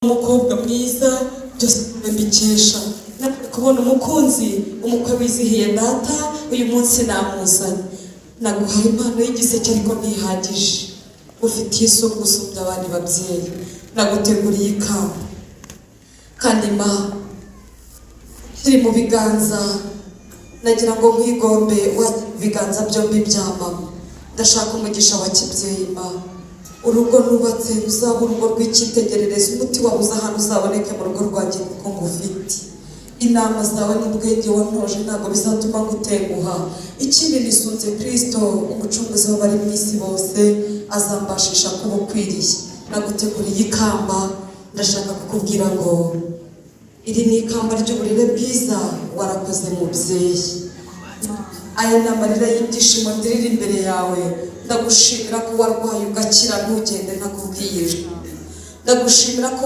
Umukobwa mwiza, byose mbikesha kubona umukunzi, umukwe wizihiye data. Uyu munsi namuzanye, naguhaye impano y'igiseke, ariko ntihagije. Ufitiye isuku gusumbya abandi babyeyi. Naguteguriye ikamba, kandi ma kiri mu biganza. Nagira ngo nkwigombe wa biganza byombi bya mama. Ndashaka umugisha wa kibyeyi, ma. Urugo nubatse ruzaba urugo rw'icyitegererezo. Umuti wabuze ahantu uzaboneke mu rugo rwanjye, kuko ngufite. Inama zawe n'ubwenge wantoje ntabwo bizatuma ngutenguha. Ikindi, nisunze Kirisito, umucunguzi w'abari mu isi bose, azambashisha kuba ukwiriye. Naguteguriye ikamba. Ndashaka kukubwira ngo iri ni ikamba ry'uburere bwiza. Warakoze, mubyeyi. Aya ni amarira y'ibyishimo ndirira imbere yawe. Ndagushimira ko warwaye ugakira, ntugende ntakubwiye. Ndagushimira ko